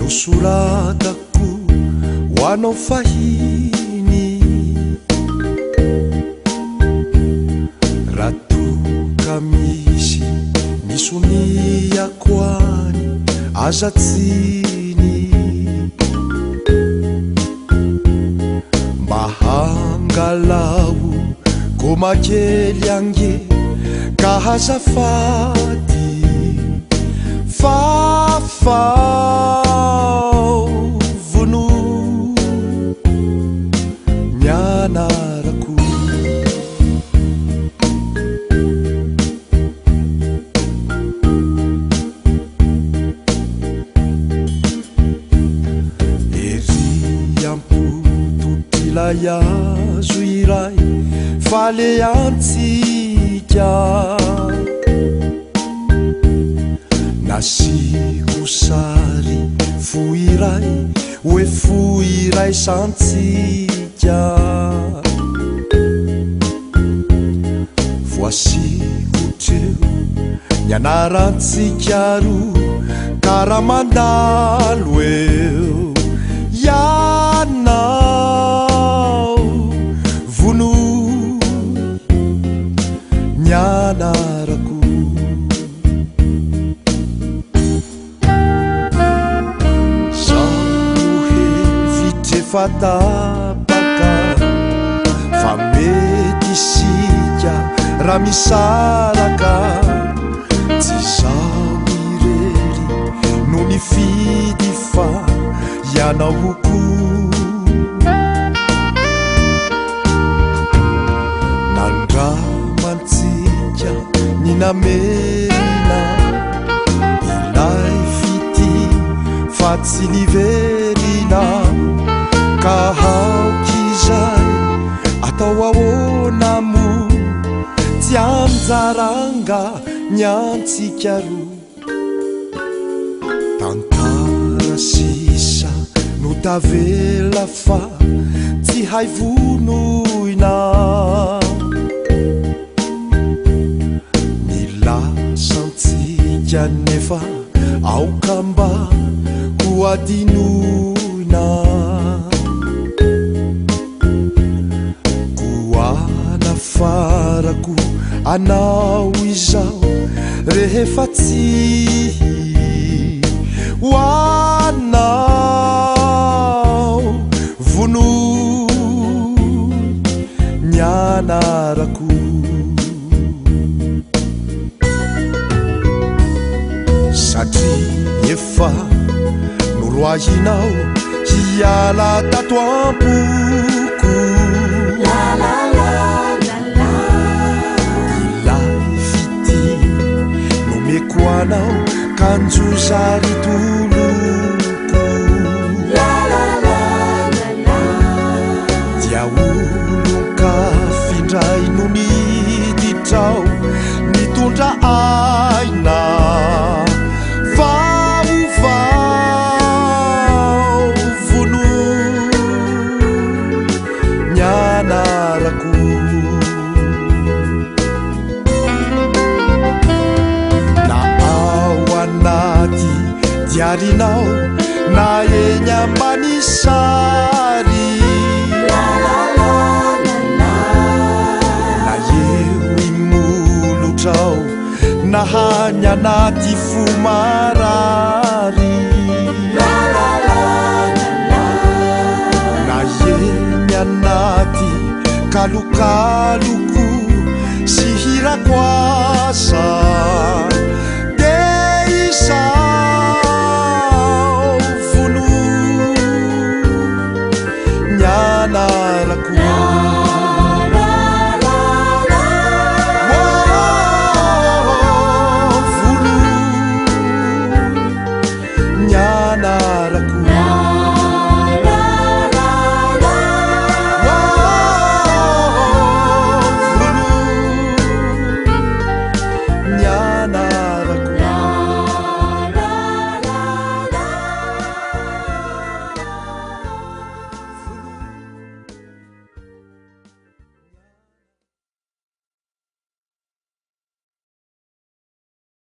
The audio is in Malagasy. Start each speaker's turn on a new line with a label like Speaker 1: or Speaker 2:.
Speaker 1: Nosoratako ho anao fahiny. Raha toa ka misy ny soniako any, aza tsiny. Mba hangalao goma kely ange ka azafady fafao vonoy ny anarako. Ery am-pototr'ilay hazo iray falehantsika. Nasiako sary fo iray hoe fo iraisantsika. Voasiko treo ny anarantsika roa ka raha mandalo eo ianao vonoy ny anarako. Zao no hevitra efa tapaka fa mety isika raha misaraka. Tsy izaho irery no nifidy fa ianao koa. Nandramantsika ny namerina ilay fitia fa tsy niverina. Ka aoka izay atao ahoana moa tsy anjaranga ny antsika roa. Tantara sisa no tavela fa tsy hay vonoina. Ny lasantsika nefa aoka mba ho adinoina. Koa nafarako anao izao rehefa tsy ho anao vonoy ny anarako. Satria efa noroahinao hiala tato am-poko. Ilay fitia nomeko anao kanjo zary toloko. Dia olon-kafindray no niditra ao nitondra aina vaovao vonoy ny anarako. Na ao anaty diarinao na eny ambany sary. Na eo imolotrao na hany anaty fo marary. Na eny anaty kalokaloko sy hirako aza.